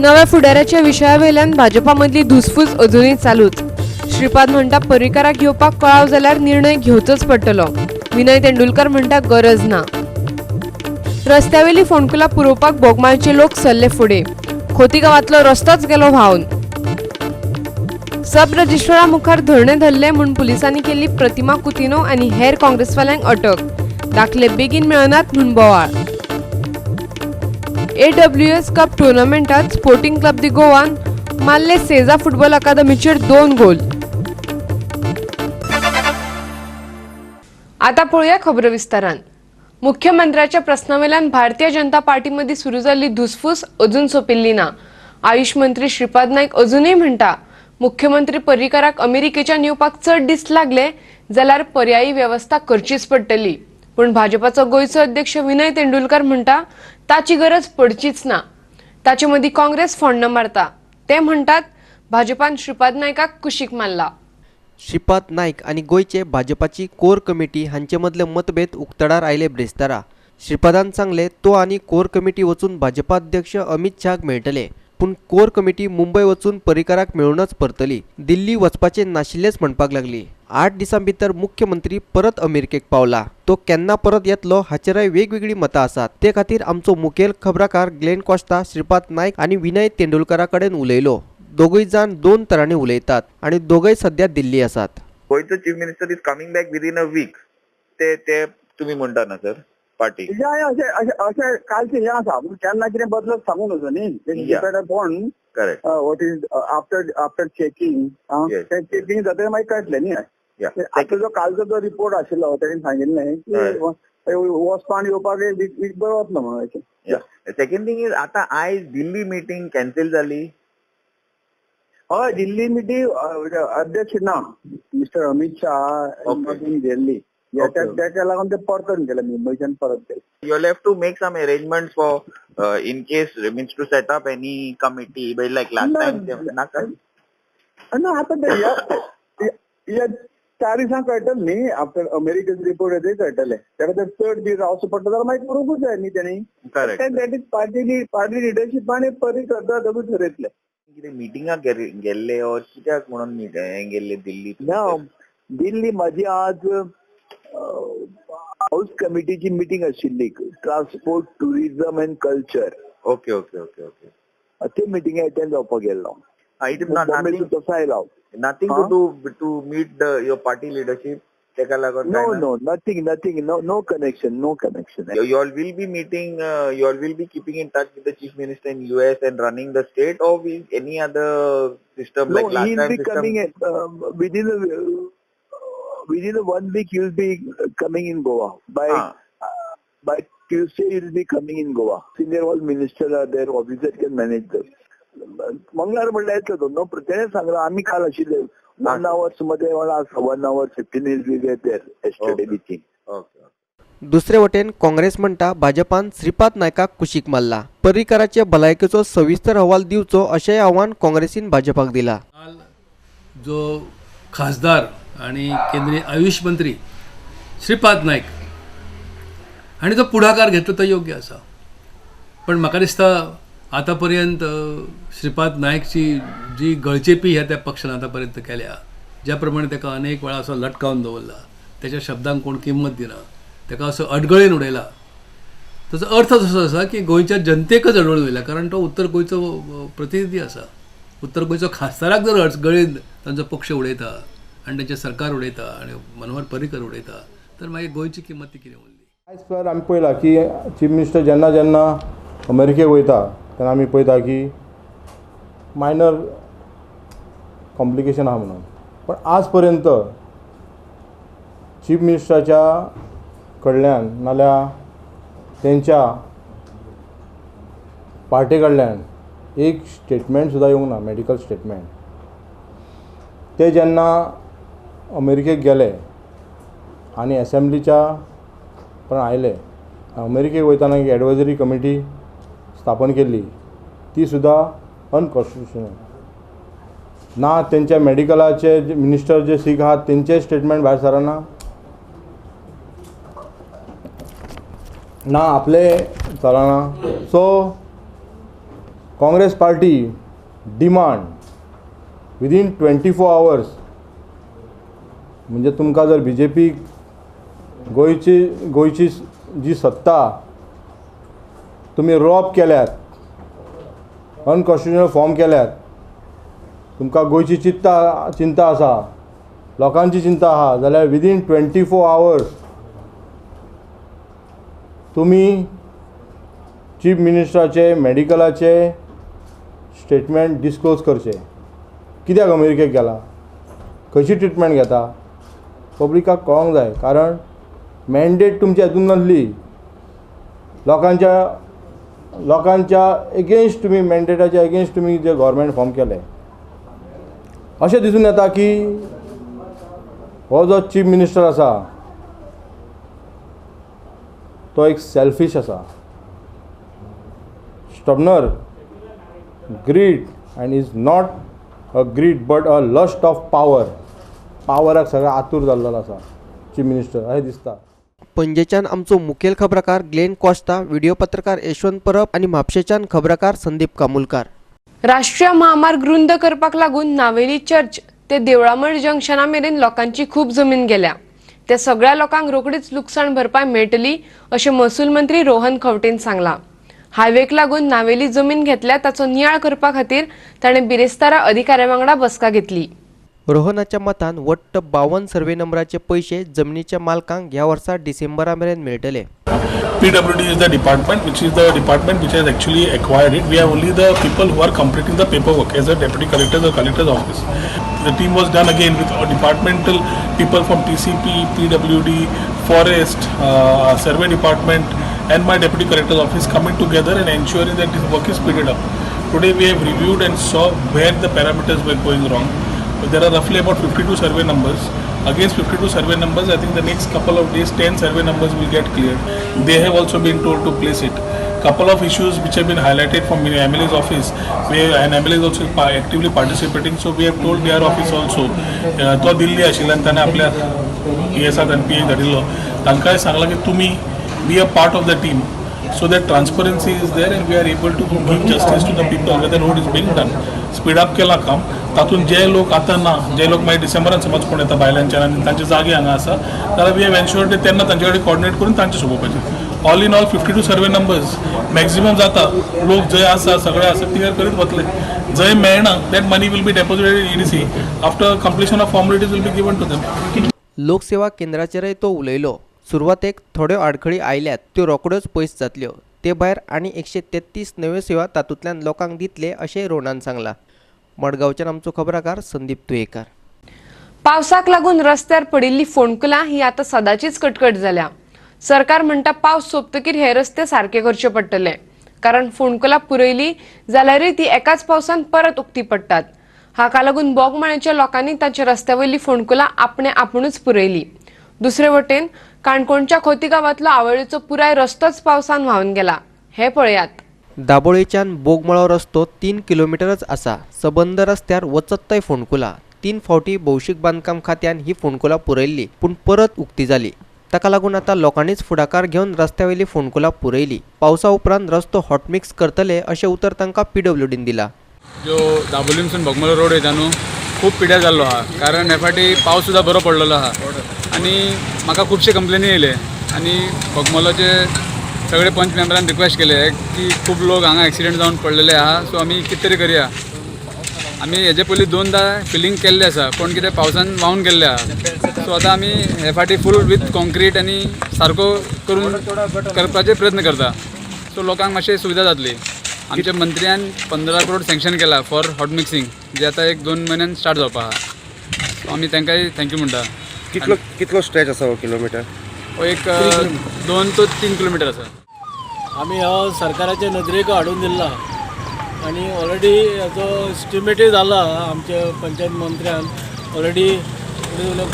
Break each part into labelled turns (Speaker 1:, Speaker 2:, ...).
Speaker 1: नव्या फुडाऱ्याच्या विशयावेल्यान भाजपा मदली धुसफूस अजुनूय चालूच. श्रीपाद म्हणटा पर्रीकाराक येवपाक कळाव जाल्यार निर्णय घेवचोच पडटलो. विनय तेंडुलकर म्हणटा गरज ना. रस्त्यावेली फोंडकुलां पुरोवपाक बोगमाळचे लोक सरले फुडें. खोतीगांवांतलो रस्तोच गेलो व्हांवन. सब रजिस्ट्रारा मुखार धरणें धरलें म्हूण पुलिसांनी केल्ली प्रतिमा कुतिनो आनी हेर काँग्रेसवाल्यांक अटक. दाखले बेगीन मेळनात म्हूण बोवाळ. AWS cup टुर्नामेंटात स्पोर्टिंग क्लब दी गोवान मारले सेजा फुटबॉल अकादमीचेर 2 गोल. आता पळोवया खबरो विस्तारान. मुख्यमंत्र्याच्या प्रस्नावेल्यान भारतीय जनता पार्टी मदीं सुरू जाल्ली धुसफूस अजून सोंपिल्ली ना. आयुष मंत्री श्रीपाद नायक अजुनूय म्हणटा मुख्यमंत्री पर्रीकाराक अमेरिकेच्यान येवपाक चड दीस लागले जाल्यार पर्यायी वेवस्था करचीच पडटली. पूण भाजपाचो गोंयचो अध्यक्ष विनय तेंडुलकर म्हणटा ताची गरज पडचीच ना. ताचे मदीं काँग्रेस फोंड मारता. ते म्हणटात भाजपान श्रीपाद नायकाक कुशीक मारला.
Speaker 2: श्रीपाद नायक आनी गोंयचे भाजपाची कोर कमिटी हांचे मदले मतभेद उक्तडार आयले ब्रेस्तारा. श्रीपादान सांगले तो आनी कोर कमिटी वचून भाजपा अध्यक्ष अमित शहाक मेळटले, पूण कोर कमिटी मुंबय वचून पर्रीकाराक मेळूनच परतली. दिल्ली वचपाचे नाशिल्लेच म्हणपाक लागली. 8 दिसां भितर मुख्यमंत्री परत अमेरिकेक पावला. तो केन्ना परत येतलो हाचेरय वेगवेगळी मतां आसात. ते खातीर आमचो मुखेल खबराकार ग्लेन कॉस्ता श्रीपाद नायक आनी विनय तेंडुलकरा कडेन उलयलो. दोगूय जाण 2 तरांनी उलयतात आनी दोगूय सध्या दिल्ली आसात.
Speaker 3: गोंयचो chief minister is coming back within a week. ते ते तुमी म्हणटा ना सर पार्टी
Speaker 4: अशें कालचें हें आसा, पूण केन्ना कितें बदलत सांगू नजो न्ही. Depend upon
Speaker 3: correct
Speaker 4: what is after checking. तें चेकिंग जाता मागीर कळटलें न्ही. आतां जो कालचो जो रिपोर्ट आशिल्लो तेणी सांगिल्लें की वचपा येवपाक वीक बरो वतलो म्हणून.
Speaker 3: अशें सेकंड थिंग is आतां आयज दिल्ली मिटींग कॅन्सल जाली.
Speaker 4: हय, दिल्ली मिटींग अध्यक्ष ना, मिस्टर अमित शाह इन दिल्ली. तेका लागून ते परतून गेले, मुंबयच्यान परत गेले.
Speaker 3: You will have to make some arrangements for in case means to set up any committee but like last time नाका.
Speaker 4: ना आतां ह्या 4 दिसांक कळटलें न्ही. आफ्टर अमेरिकेचो रिपोर्ट येतकीर कळटलें. तेका जर चड दीस रावचो पडटा जाल्यार मागीर करूंकूच जाय न्ही तेणी. That is party लिडरशीप आनी पर्रीकर दोगूय ठरयतले.
Speaker 3: कितें मिटिंगाक गेल्ले और कित्याक म्हणून गेल्ले दिल्ली?
Speaker 4: ना, दिल्ली म्हाजी आज हाऊस कमिटीची मिटींग आशिल्ली, transport tourism and culture.
Speaker 3: Okay okay okay okay.
Speaker 4: ते मिटिंगे अटेंड जावपाक गेल्लो. तसो आयलो.
Speaker 3: Nothing to do to meet the your party leadership तेका लागून?
Speaker 4: No no, nothing nothing, no no connection, no connection.
Speaker 3: You all will be meeting, you all will be keeping in touch with the chief minister in US and running the state or with any other system like last time?
Speaker 4: He will be coming within 1 week. He will be coming in Goa. By Tuesday he will be coming in Goa. Senior all minister are there, officer can manage them. मंगळार म्हणल्यार येतलो तो. No, तेणें सांगलां आमी काल आशिल्ले 1 hours मध्ये 1 hour 15 minutes we were there yesterday meeting.
Speaker 2: दुसरे वटेन काँग्रेस म्हणटा भाजपान श्रीपाद नायकाक कुशीक मारला. पर्रीकाराचे भलायकेचो सविस्तर अहवाल दिवचो अशेंय आव्हान काँग्रेसीन भाजपाक दिला.
Speaker 5: काल जो खासदार आणि केंद्रीय आयुष मंत्री श्रीपाद नायक हांणी जो पुढाकार घेतलो तो योग्य आसा. पण म्हाका दिसता आतापर्यंत श्रीपाद नायकची जी गळचेपी ह्या त्या पक्षान आतापर्यंत केल्या, ज्या प्रमाणे ताका अनेक वेळा असो लटकावन दवरला, त्याच्या शब्दांक कोण किंमत दिना, ताका असो अडगळीन उडयला. ताचो अर्थ असो आसा की गोंयच्या जनतेकच अडवळून उडयला, कारण तो उत्तर गोंयचो प्रतिनिधी आसा. उत्तर गोंयचो खासदाराक जर अडगळीन तांचो पक्ष उडयता आनी तांचें सरकार उडयता आनी मनोहर पर्रीकर उडयता, तर मागीर गोंयची किंमत ती कितें उरली?
Speaker 6: आयज सर आमी पळयलां की चीफ मिनिस्टर जेन्ना जेन्ना अमेरिकेक वयता तेन्ना आमी पळयता की मायनर कॉम्प्लिकेशन आहा म्हणून, पण आज पर्यंत चीफ मिनिस्टराच्या कडल्यान नाल्यार तेंच्या पार्टे कडल्यान एक स्टेटमेंट सुद्दां येवंक ना, मेडिकल स्टेटमेंट. ते जेन्ना अमेरिकेक गेले आनी एसेंब्लीच्या पण आयले, अमेरिकेक वयताना एक एडवायजरी कमिटी स्थापन केल्ली, ती सुद्दां अनकॉन्स्टिट्युशनल. ना तेंच्या मेडिकलाचे मिनिस्टर जे सीक आहात तेंचे स्टेटमेंट भायर सरना, ना आपले चलना. So Congress party demand within 24 hours, म्हणजे तुमकां जर बी जे पी गोंयची जी सत्ता तुमी रॉब केल्यात, अनकॉन्स्टिट्युशनल फॉर्म केल्यात, तुमकां गोंयची चिंता आसा, लोकांची चिंता आहा, जाल्यार विदीन 24 आवर्स तुमी चीफ मिनिस्टराचे मेडिकलाचे स्टेटमेंट डिस्क्लोज करचे. कित्याक अमेरिकेक गेला, खंयची ट्रिटमेंट घेता, पब्लिकाक कळोंक जाय. कारण मॅन्डेट तुमच्या हातून नासली, लोकांच्या एगेन्स्ट तुमी मॅन्डेटाच्या एगेन्स्ट तुमी जे गव्हर्मेंट फॉर्म केलें. अशें दिसून येता की हो जो चीफ मिनिस्टर आसा तो एक सेल्फीश आसा, stubborn, greed and is not a greed but a lust of power. पावराक सगळें आतूर जाल्लो आसा चीफ मिनिस्टर अशें दिसता.
Speaker 2: पणजेच्यान आमचो मुखेल खबराकार ग्लेन कॉस्ता, व्हिडिओ पत्रकार यशवंत परब आनी म्हापशेच्यान खबराकार संदीप कामुलकार.
Speaker 1: राष्ट्रीय महामार्ग रुंद करपाक लागून नावेली चर्च ते देवळामळ जंक्शना मेरेन लोकांची खूब जमीन गेल्या. त्या सगळ्या लोकांक रोखडीच लुकसाण भरपाय मेळटली अशें महसूल मंत्री रोहन खंवटेन सांगलां. हायवेक लागून नावेली जमीन घेतल्या ताचो नियाळ करपा खातीर ताणें बिरेस्तारा अधिकाऱ्यां वांगडा बसका घेतली.
Speaker 2: रोहनाच्या मतान वट्ट 52 सर्वे नंबराचे पयशे जमनीच्या मालकांक ह्या वर्सा डिसेंबरा मेरेन मेळटले.
Speaker 7: PWD is the department which is the department which has actually acquired it. We have only the people who are completing the paperwork as a deputy collector or collector's office. The team was done again with our departmental people from TCP, PWD, forest, survey department and my deputy collector's office coming together and ensuring that this work is speeded up. Today we have reviewed and saw where the parameters were going wrong. There are roughly about 52 survey numbers. Against 52 survey numbers, I think the next couple of days 10 survey numbers will get cleared. They have also been told to place it. Couple of issues which have been highlighted from the MLA's office, where an MLA is also actively participating, so we have told their office also. तो दिल्ली आशिल्ल्यान ताणें आपल्या P एसाक आनी P A धाडिल्लो, तांकांय सांगलां की तुमी be a part of the team so that transparency is there and we are able to give justice to the people where the road is being done. Speed up केला काम. तातूंत जे लोक आतां ना, जे लोक मागीर डिसेंबरान समज कोण येता भायल्यांच्यान आनी तांचे जागे हांगा आसा जाल्यार we have एन्शुअर्ड तेन्ना तांचे कडेन कॉर्डिनेट करून तांचे सोंपोवपाचें. All in all 52 survey numbers maximum जाता. लोक जंय आसा सगळे आसा क्लियर करीत वतले. जंय मेळना that money will be deposited in EDC after completion of formalities will be given to them.
Speaker 2: लोकसेवा केंद्राचेरय तो उलयलो. सुरवातेक थोड्यो आडखळी आयल्यात त्यो रोखड्योच पयस जातल्यो. ते भायर आनी 133 नव्यो सेवा तातूंतल्यान लोकांक दितले अशें रोहनान सांगलां. मडगांवच्यान आमचो खबराकार संदीप तुयेकार.
Speaker 1: पावसाक लागून रस्त्यार पडिल्ली फोंडकुलां ही आतां सदांचीच कटकट जाल्या. सरकार म्हणटा पावस सोंपतकीर हे रस्ते सारके करचे पडटले, कारण फोंडकुलां पुरयली जाल्यारूय ती एकाच पावसान परत उक्ती पडटात. हाका लागून बोगमाळ्याच्या लोकांनी तांच्या रस्त्या वयली फोंडकुलां आपणे आपुणूच पुरयली. दुसरे वटेन काणकोणच्या खोती गांवांतलो आवळेचो पुराय रस्तोच पावसान व्हांवन गेला. हे पळयात.
Speaker 2: दाबोळेच्यान बोगमाळो रस्तो 3 किलोमिटरच आसा. सबंद रस्त्यार वचत थंय फोंडकुलां. 3 फावटी भौशीक बांदकाम खात्यान ही फोंडकुलां पुरयल्ली, पूण परत उक्ती जाली. ताका लागून आतां लोकांनीच फुडाकार घेवन रस्त्या वयली फोंडकुलां पुरयली. पावसा उपरांत रस्तो हॉटमिक्स करतले अशें उतर तांकां पीडब्ल्यूडीन दिला.
Speaker 8: जो दाबोलीमसून बोगमाळो रोड वयता न्हू, खूब पिड्यार जाल्लो आहा, कारण हे फावटी पावस सुद्दां बरो पडलेलो आहा आनी म्हाका खुबशे कंप्लेनी येयले आनी बोगमाळोचे सगळे पंच मेंबरान रिक्वेस्ट केले की खूब लोक हांगा एक्सिडंट जावन पडलेले आहा, सो आमी कितें तरी करया. आमी हेजे पयलीं 2दा फिलींग केल्लें आसा, पूण कितें पावसान व्हांवन गेल्लें आहा. सो आतां आमी हे फावटी फूल विथ कॉन्क्रीट आनी सारको करून करपाचे प्रयत्न करता, सो लोकांक मातशी सुविधा जातली. आमच्या मंत्र्यान 15 करोड सँक्शन केला फॉर हॉट मिक्सिंग, जे आतां 1-2 म्हयन्यान स्टार्ट जावपा आहा. सो आमी तांकांय thank you म्हणटा.
Speaker 9: कितलो स्ट्रेच आसा हो किलोमिटर?
Speaker 8: हो एक 2 to 3 kilometre आसा.
Speaker 10: आमी हो सरकाराचे नदरेक हाडून दिला आनी ऑलरेडी हाचो एस्टिमेटूय जाला. आमच्या पंचायत मंत्र्यान ऑलरेडी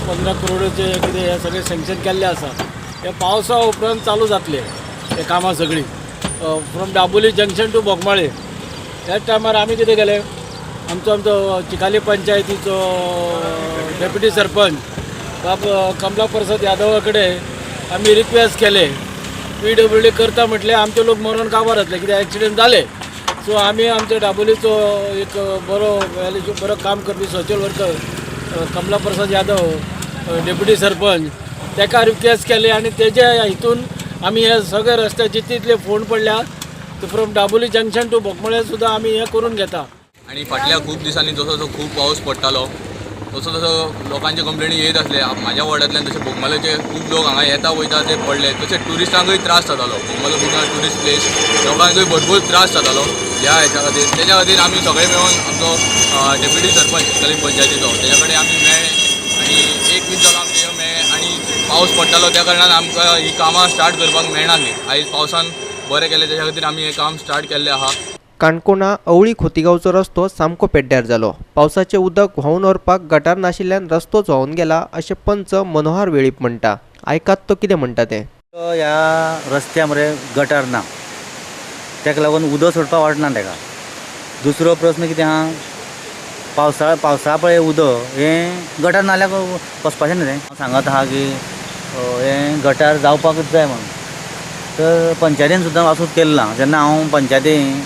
Speaker 10: 15 करोडाचे कितें हें सगळें सँक्शन केल्लें आसा. हे पावसा उपरांत चालू जातले हे कामां सगळीं from Dabolim junction to Bogmalo. त्याच टायमार आमी कितें केलें, आमचो चिकाली पंचायतीचो डेप्युटी सरपंच बाब कमला प्रसाद यादवा कडेन आमी रिक्वेस्ट केले, पीडब्ल्यूडी करता म्हटलें आमचे लोक मरोन काबार जातले, कित्याक एक्सिडंट जाले. सो आमी आमच्या दाबोलीचो एक बरो बरो काम करपी social worker Kamala Prasad Yadav deputy sarpanch ताका रिक्वेस्ट केली आनी तेज्या हितून आमी हे सगळे रस्त्याचे तितले फोंड पडल्या from Dabolim junction to Bogmalo सुद्दां आमी हें करून घेता.
Speaker 11: आनी फाटल्या खूब दिसांनी जसो जसो खूब पावस पडटालो तसो तसो लोकांचे कंप्लेनी येत आसले. म्हाज्या वॉर्डांतल्यान तशें बोगमालोचे खूब लोक हांगा येता वयता ते पडले, तशें ट्युरिस्टांकूय त्रास जातालो. Bogmalo being a tourist place लोकांकूय भरपूर त्रास जातालो ह्या हेच्या खातीर. तेज्या खातीर आमी सगळे मेळून आमचो डेप्युटी सरपंच कलीम पंचायतीचो तेज्या कडेन आमी मेळ्ळे आनी एक वीक जालो आमचे मेळ्ळे आनी पावस पडटालो त्या कारणान आमकां ही कामां स्टार्ट करपाक मेळनासली. आयज पावसान बरें केलें तेज्या खातीर आमी हें काम स्टार्ट केल्लें आहा.
Speaker 2: काणकोणा अवळी खोतीगांवचो रस्तो सामको पेड्ड्यार जालो. पावसाचें उदक व्हांवून व्हरपाक गटार नाशिल्ल्यान रस्तोच व्हांवून गेला अशें पंच मनोहर वेळीप म्हणटा. आयकात तो कितें म्हणटा तें.
Speaker 12: ह्या रस्त्या मरे गटार ना, ताका लागून उदक सोडपाक वाटना ताका. दुसरो प्रस्न कितें आहा, पावसा पळय उदक हें गटार नाल्याक वचपाचें न्ही. तें हांव सांगत आहा की हें गटार जावपाकूच जाय म्हणून. तर पंचायतीन सुद्दां वासूद केलें ना. जेन्ना हांव पंचायतीन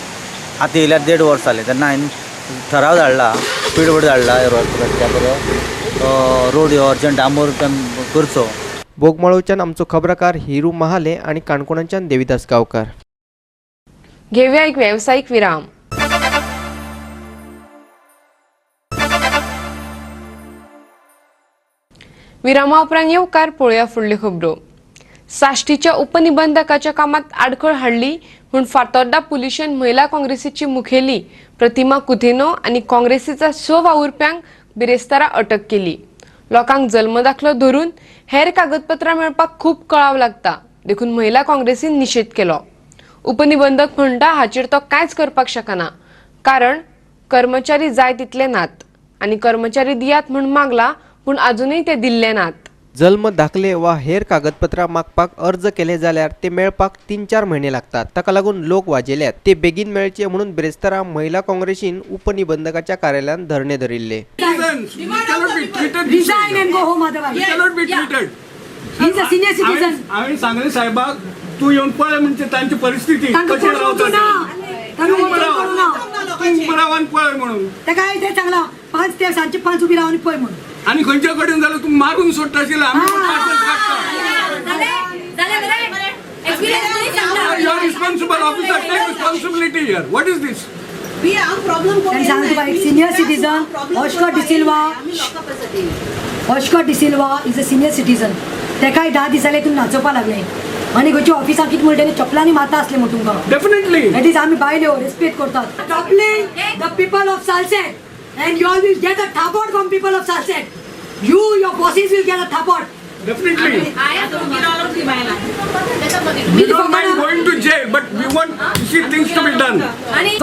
Speaker 12: आतां येयल्यार 1.5 वर्स जालें तेन्ना हांवें ठराव धाडला, स्पीड धाडला रस्त्या बरो रोड अर्जंट डांबर करचो.
Speaker 2: बोगमाळोच्यान आमचो खबराकार हिरू महाले आनी काणकोणाच्यान देविदास गांवकार.
Speaker 1: घेऊया एक व्यावसायिक विराम. विरामा उपरांत येवकार पळोवया फुडल्यो खबरो. साश्टीच्या उपनिबंधकाच्या कामात आडखळ हाडली म्हूण फातोर्डा पुलिशेन महिला काँग्रेसीची मुखेली प्रतिमा कुथेनो आनी काँग्रेसीच्या 6 वावुरप्यांक बिरेस्तारा अटक केली. लोकांक जल्मदाखलो धरून हेर कागदपत्रां मेळपाक खूब कळाव लागता देखून महिला काँग्रेसीन निशेध केलो. उपनिबंधक म्हणटा हाचेर तो कांयच करपाक शकना कारण कर्मचारी जाय तितले नात आनी कर्मचारी दियात म्हूण मागला पूण अजूनय ते दिल्ले नात.
Speaker 2: जल्म दाखले वा हेर कागदपत्रां मागपाक अर्ज केले जाल्यार ते मेळपाक 3-4 म्हयने लागतात. ताका लागून लोक वाजेल्यात. ते बेगीन मेळचे म्हणून बिरेस्तारा महिला काँग्रेसीन उपनिबंधकाच्या कार्यालयान धरणे धरिल्ले.
Speaker 13: हांवें सांगलें साहेबाक तूं येवन पळय म्हणजे तांची परिस्थिती कशी रावता तूं रावन पळय म्हणून.
Speaker 14: ताका सांगला 5 ते सांजचे 5 उबी रावन पळय म्हणून.
Speaker 13: आनी खंयच्या कडेन जाल्यार तूं मारून सोडटा आशिल्लें. You are responsible officer, take responsibility here. What is this?
Speaker 14: Senior citizen Oscar D'Silva, Oscar D'Silva is a senior citizen. तेकाय 10 दिसांनी तूं नाचोवपा लागले आनी खंयच्या ऑफिसाक कितें म्हणटा चपलांनी मारता आसले म्हूण तुमकां.
Speaker 13: डेफिनेटली
Speaker 14: that is आमी बायल्यो रेस्पेक्ट करतात. Toppling the people of Salcete and you all will get a thapod from people of Salcete. You, your bosses will get a thapod.
Speaker 13: Definitely. We don't mind going to jail, but we want to see things to be done.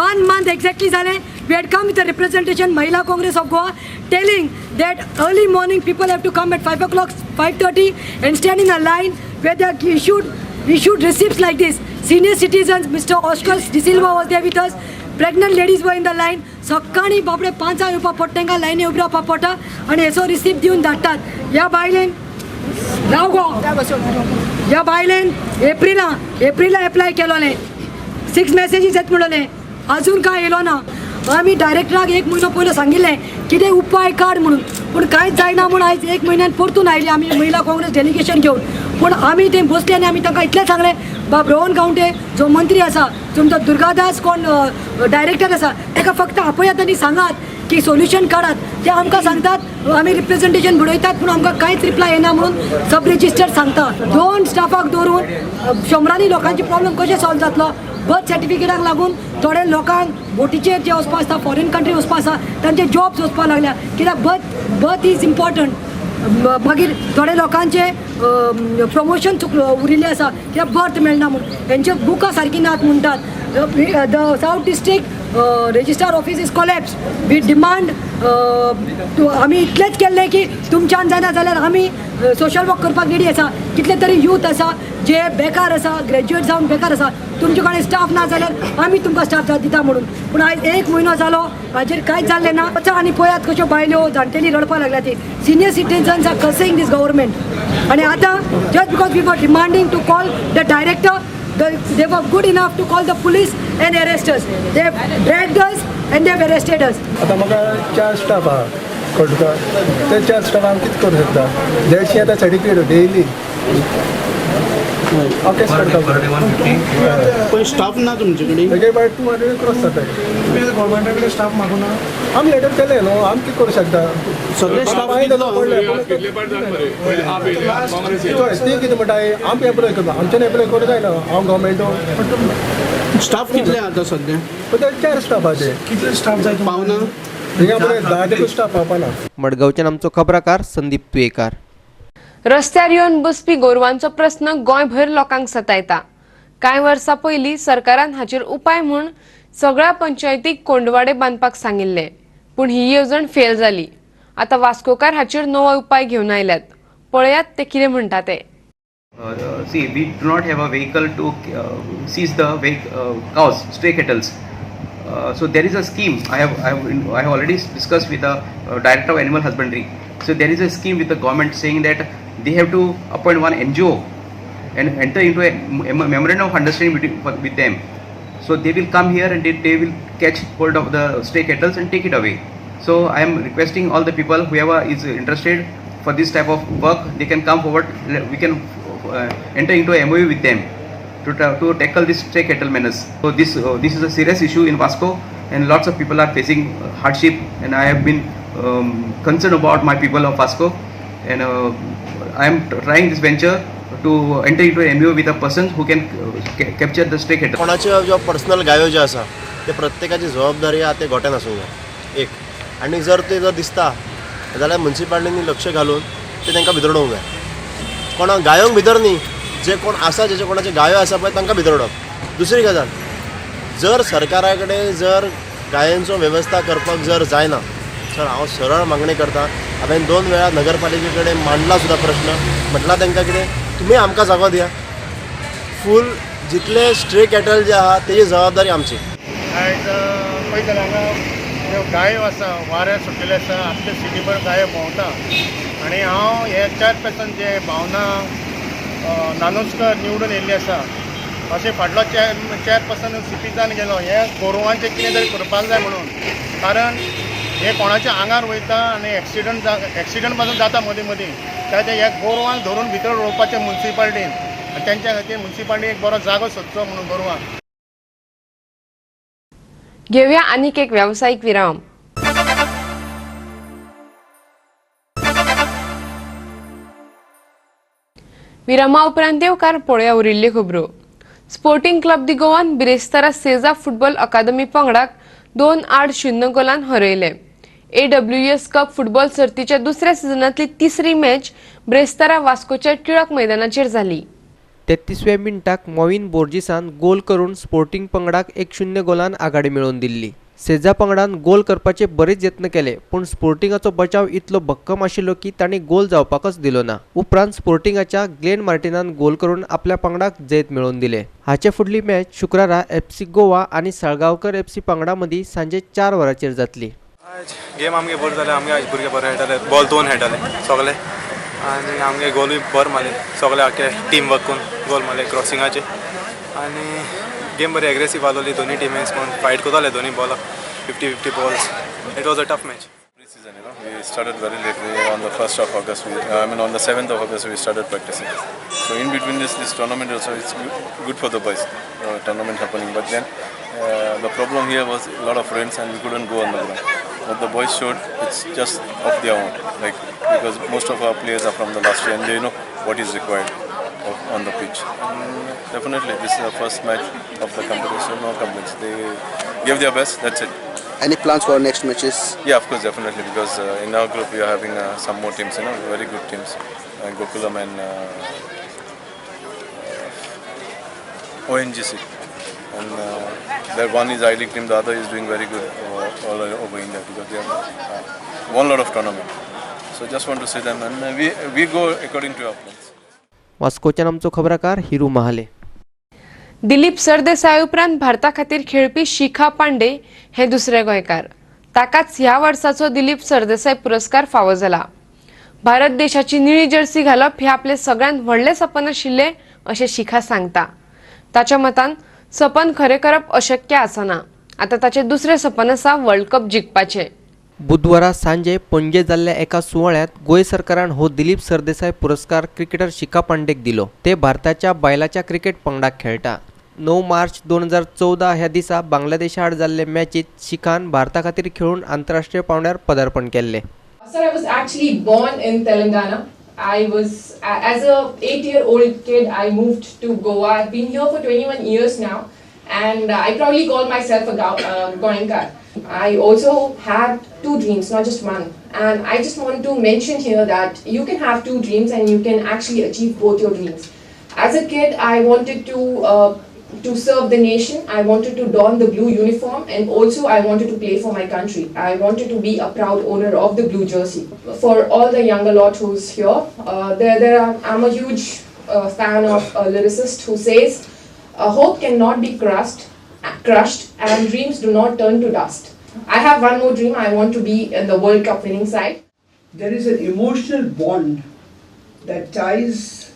Speaker 14: 1 month exactly zale, we had come with a representation Mahila Congress of Goa telling that early morning people have to come at 5 o'clock, 5:30 and stand in a line where they are issued receipts like this. Senior citizens, Mr. Oscar D'Silva was there with us. Pregnant ladies were in the line. सकाळी बापडे 5 येवपा पडटा तांकां लायनी उबी रावपा पडटा आनी हेचो रिसीप्ट दिवन धाडटात. ह्या बायलेन राव गो, ह्या बायलेन एप्रिला एप्लाय केलोलें, 6 मॅसेजीस येत म्हणलें, अजून कांय येयलो ना. आमी डायरेक्टराक 1 म्हयनो पयलो सांगिल्लें कितें उपाय काड म्हणून, पूण कांयच जायना म्हूण आयज 1 म्हयन्यान परतून आयली आमी महिला काँग्रेस डेलिगेशन घेवन. पूण आमी थंय बसले आनी आमी तांकां इतलें सांगलें, बाब रोहन गांवटे जो मंत्री आसा, तुमचो दुर्गादास कोण डायरेक्टर आसा, ताका फक्त आपयात आनी सांगात की सोल्युशन काडात. ते आमकां सांगतात आमी रिप्रेझेंटेशन बडयतात पूण आमकां कांयच रिप्लाय येना म्हणून सब रजिस्टर सांगता. 2 स्टाफाक दवरून शंबरांनी लोकांचे प्रॉब्लम कशें सॉल्व जातलो? बर्थ सर्टिफिकेटाक लागून थोडे लोकांक बोटीचेर जे वचपा आसता, फॉरेन कंट्री वचपा आसा, तांचे जॉब्स वचपा लागल्या कित्याक बर्थ is important. मागीर थोडे लोकांचे प्रमोशन उरिल्लें आसा कित्याक बर्थ मेळना म्हूण, हेंचे बुकां सारकीं नात म्हणटात. The south district registrar office is collapse. We demand आमी इतलेंच केल्लें की तुमच्यान जायना जाल्यार आमी सोशल वर्क करपाक रेडी आसा. कितले तरी यूथ आसा जे बेकार आसा, ग्रॅज्युएट जावन बेकार आसा, तुमचे कडेन स्टाफ ना जाल्यार आमी तुमकां स्टाफ दिता म्हणून. पूण आयज 1 म्हयनो जालो हाजेर कांयच जाल्लें ना. वचा आनी पळयात कश्यो बायल्यो जाणटेली रडपाक लागल्या ती. Senior citizens are cursing this government. आनी आतां just because we were demanding to call the director, They were good enough to call the police and arrest us. They have dragged us and they have arrested us.
Speaker 15: आतां म्हाका 4 staff आहा कळटा, ते 4 staff आमी कितें करूं शकता? 150 आतां सर्टिफिकेट डेली हांव कॅश करता,
Speaker 16: पण स्टाफ ना तुमचे कडेन.
Speaker 15: एक बाय 200 क्रॉस जाता. तुमी गव्हर्मेंटा कडेन स्टाफ मागूना, आमी लेटर केले न्हू, आमी कितें करूं शकता?
Speaker 16: सगळे स्टाफ
Speaker 15: ती कितें म्हणटा, आमी एप्लाय करता, आमच्यान एप्लाय करूं जायना. हांव गव्हर्मेंट
Speaker 16: स्टाफ कितले आतां सद्या?
Speaker 15: 4 स्टाफ आहा. ते
Speaker 16: कितले स्टाफ जाय पावना?
Speaker 15: हिंगा बरें 10 स्टाफ पावपाना.
Speaker 2: मडगांवच्यान आमचो खबराकार संदीप तुयेकार.
Speaker 1: रस्त्यार येवन बसपी गोरवांचो प्रस्न गोंयभर लोकांक सतायता. कांय वर्सां पयलीं सरकारान हाचेर उपाय म्हूण सगळ्या पंचायतीक कोंडवाडे बांदपाक सांगिल्ले, पूण ही येवजण फेल जाली. आतां वास्कोकार हाचेर नवो उपाय घेवन आयल्यात. पळयात ते कितें म्हणटा ते.
Speaker 17: See, we do not have a vehicle to seize the cows, stray cattles. So there is a scheme. I have already discussed with the director of animal husbandry. So there is a scheme with the government saying that they have to appoint one NGO and enter into a memorandum of understanding with them. So they will come here and they will catch hold of the stray cattles and take it away. So I am requesting all the people, whoever is interested for this type of work, they can come forward. We can enter into a MOU with them to tackle this stray cattle menace. So this is a serious issue in Vasco, and lots of people are facing hardship, and I have been concerned about my people of Vasco, and I am trying this venture to enter into a MOU with a person who can capture the stray cattle.
Speaker 18: कोणाच्यो ज्यो personal गायो ज्यो आसा ते प्रत्येकाची जबाबदारी आहा ते गोट्यान आसूंक जाय एक, आनी जर ते जर दिसता जाल्यार मुन्सिपालिटींनी लक्ष घालून ते तांकां भितर उडोवंक जाय. कोणा गायोंक भितर न्ही, जे कोण आसा जेचे कोणाचे गायो आसा पळय तांकां भितर उडोवप. दुसरी गजाल, जर सरकारा कडेन जर गायांचो वेवस्था करपाक जर जायना, सर हांव सरळ मागणी करता, हांवें 2 वेळा नगरपालिके कडेन मांडला सुद्दां प्रश्न, म्हटलां तांकां कितें तुमी आमकां जागो दिया, फूल जितले स्ट्रे कॅटल जे आहा तेजी जबाबदारी आमची.
Speaker 19: आयज पळयत जाल्यार हांगा ज्यो गायो आसा वाऱ्यार सुटिल्ल्यो आसा, आमच्या सिटीभर गायो भोंवता आनी हांव हे चेअरपर्सन जे भावना नानोस्कर निवडून येयल्ले आसा, अशें फाटलो चेअरपर्सन सिटीच्यान गेलो, हे गोरवांचें कितें तरी करपाक जाय म्हणून, कारण हे कोणाच्या आंगार वयता आनी एक्सिडंट पासून जाता मदीं मदीं. त्या ह्या गोरवांक धरून भितर उडोवपाचें मुन्सिपालिटीन, आनी तेंच्या खातीर मुन्सिपालिटी एक बरो जागो सोदचो म्हणून गोरवांक.
Speaker 1: घेवया आनीक एक व्यावसायिक विराम. विरामा उपरांत येवकार पळोवया उरिल्ल्यो खबरो. स्पोर्टिंग क्लब दी गोवान बिरेस्तारा सेजा फुटबॉल अकादमी पंगडाक 2-0 गोलान हरयले. AWS cup football सर्तीच्या दुसऱ्या सिजनांतली तिसरी मॅच ब्रेस्तारा वास्कोच्या टिळक मैदानाचेर जाली.
Speaker 2: 33व्या मिनटाक मॉविन बोर्जिसान गोल करून स्पोर्टिंग पंगडाक 1-0 गोलान आघाडी मेळोवन दिल्ली. सेजा पंगडान गोल करपाचे बरेच यत्न केले, पूण स्पोर्टिंगाचो बचाव इतलो भक्कम आशिल्लो की तांणी गोल जावपाकच दिलो ना. उपरांत स्पोर्टिंगाच्या ग्लेन मार्टिनान गोल करून आपल्या पंगडाक जैत मेळोवन दिले. हाचे फुडली मॅच शुक्रारा FC Goa आनी साळगांवकर FC पंगडा मदीं सांजे 4 वरांचेर जातली.
Speaker 20: आयज गेम आमगे बरें जालें, आमगे आयज भुरगे बरे खेळटाले, बॉल 2 खेळटाले सगळे, आनी आमगे गोलूय बरें मारले सगळे, आख्खे टीम वर्क करून गोल मारले क्रॉसिंगाचे, आनी गेम बरी एग्रेसीव आसली, दोन्ही टिमीस कोण फायट करताले दोन्ही बॉलाक, 50-50 balls. It was a tough match.
Speaker 21: Pre-season, you know, we started very late. We, on the 1st of August, on the 7th of August, we started practicing. So in between this tournament also, it's good for the boys. Tournament happening, but then the problem here was a lot of rains and we couldn't go on the ground. But the boys showed it's just of their own, like because most of our players are from the last year and they know what is required on the pitch. And definitely, this is the first match of the competition. No complaints. They gave their best. That's it.
Speaker 22: Any plans for next matches?
Speaker 21: Yeah, of course, definitely. Because in our group we are having some more teams, you know, very good teams, Gokulam and ONGC. And that one is I-League team, the other is doing very good all over India because they have won a lot of tournament. So just want to see them, and we go according to our plans.
Speaker 2: वास्कोच्यान आमचो खबराकार हिरू महाले.
Speaker 1: दिलीप सरदेसाय उपरांत भारता खातीर खेळपी शिखा पांडे हे दुसरे गोंयकार. ताकाच ह्या वर्साचो दिलीप सरदेसाय पुरस्कार फावो जाला. भारत देशाची निळी जर्सी घालप हे आपले सगळ्यांत व्हडलें सपन आशिल्लें अशें शिखा सांगता. ताच्या मतान सपन खरें करप अशक्य आसना. आतां ताचें दुसरें सपन आसा वर्ल्ड कप जिखपाचें.
Speaker 2: बुधवारा सांजे पणजे जाल्ल्या एका सुवाळ्यांत गोंय सरकारान हो दिलीप सरदेसाय पुरस्कार क्रिकेटर शिखा पांडेक दिलो. ते भारताच्या बायलाच्या क्रिकेट पंगडाक खेळटा. 9 मार्च 2014 ह्या दिसा बांगलादेशा आड जाल्ले मॅचीत शिखान भारता खातीर खेळून आंतरराष्ट्रीय पांवड्यार पदार्पण केल्लें.
Speaker 3: Sir, I was actually born in Telangana. I was, as a 8-year-old kid, I moved to Goa. I've been here for 21 years now, and I proudly call myself a Goenkar. I also had 2 dreams, not just one. And I just want to mention here that you can have 2 dreams and you can actually achieve both your dreams. As a kid, I wanted to serve the nation. I wanted to don the blue uniform, and also I wanted to play for my country. I wanted to be a proud owner of the blue jersey. For all the younger lot who's here, I'm a huge fan of a lyricist who says, hope cannot be crushed and dreams do not turn to dust. I have one more dream. I want to be in the World Cup winning side.
Speaker 4: There is an emotional bond that ties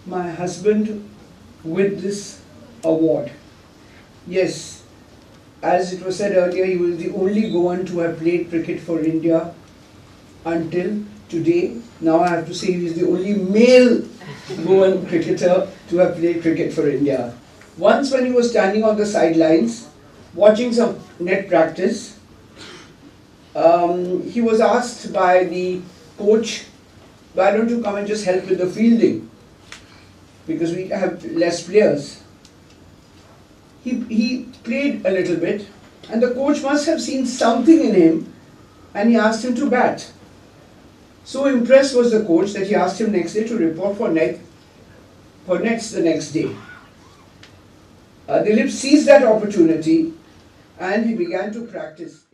Speaker 4: my husband with this award. Yes, as it was said earlier, he was the only Goan to have played cricket for India until today. Now I have to say he is the only male Goan cricketer to have played cricket for India. Once when he was standing on the sidelines watching some net practice, he was asked by the coach, why don't you come and just help with the fielding, because we have less players. He played a little bit, and the coach must have seen something in him, and he asked him to bat. So impressed was the coach that he asked him next day to report for nets the next day. Dilip seized that opportunity and he began to practice.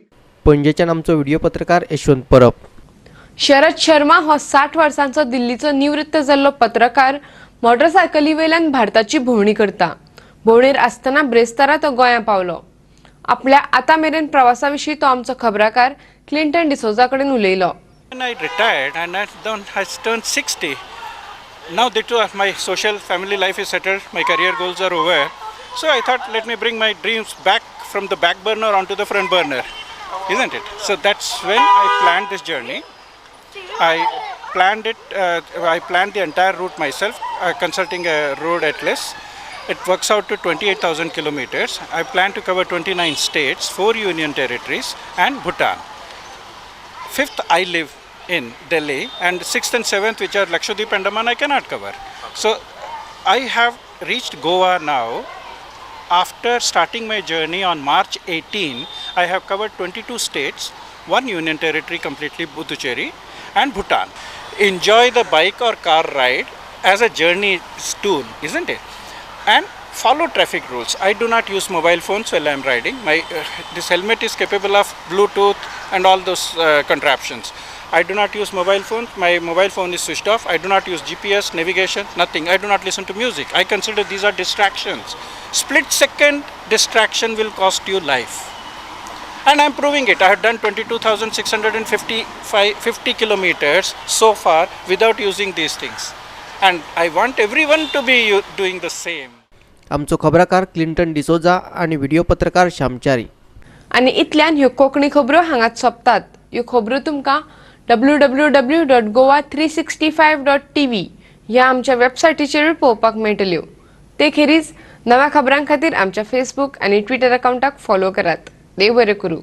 Speaker 2: पणजेच्यान आमचो video पत्रकार यशवंत परब.
Speaker 1: शरद शर्मा हो 60 वर्सांचो दिल्लीचो निवृत्त जाल्लो पत्रकार मोटरसायकली वयल्यान भारताची भोंवडी करता. भोंवडेर आसतना ब्रेस्तारा तो गोंया पावलो. आपल्या आतां मेरेन प्रवासा विशीं तो आमचो खबराकार क्लिंटन डिसोजा कडेन उलयलो.
Speaker 23: When I retired and I turned 60, now that my social family life is settled, my career goals are over. So I thought, let me bring my dreams back from the back burner onto the front burner, isn't it? So that's when I planned this journey. I planned it. I planned the entire route myself, consulting a road atlas. It works out to 28,000 kilometers. I plan to cover 29 states, 4 union territories, and Bhutan. 5th, I live in Delhi, and 6th and 7th, which are Lakshadweep and Andaman, I cannot cover. So I have reached Goa now. After starting my journey on March 18, I have covered 22 states, 1 union territory completely, Puducherry, and Bhutan. Enjoy the bike or car ride as a journey tool, isn't it? And follow traffic rules. I do not use mobile phones while I am riding. My this helmet is capable of Bluetooth and all those contraptions. I do not use mobile phone. My mobile phone is switched off. I do not use GPS, navigation, nothing. I do not listen to music. I consider these are distractions. Split second distraction will cost you life. And I am proving it. I have done 22,650 kilometers so far without using these things. And I want everyone to be doing the same.
Speaker 2: आमचो खबराकार Clinton D'Souza आनी video पत्रकार श्यामचारी.
Speaker 1: आनी इतल्यान ह्यो कोंकणी खबरो हांगाच सोंपतात. ह्यो खबरो तुमकां www.goa365.tv ह्या आमच्या वेबसायटीचेरूय पळोवपाक मेळटल्यो. ते खेरीज नव्या खबरां खातीर आमच्या फेसबूक आनी ट्विटर अकावंटाक फॉलो करात. देव बरें करूं.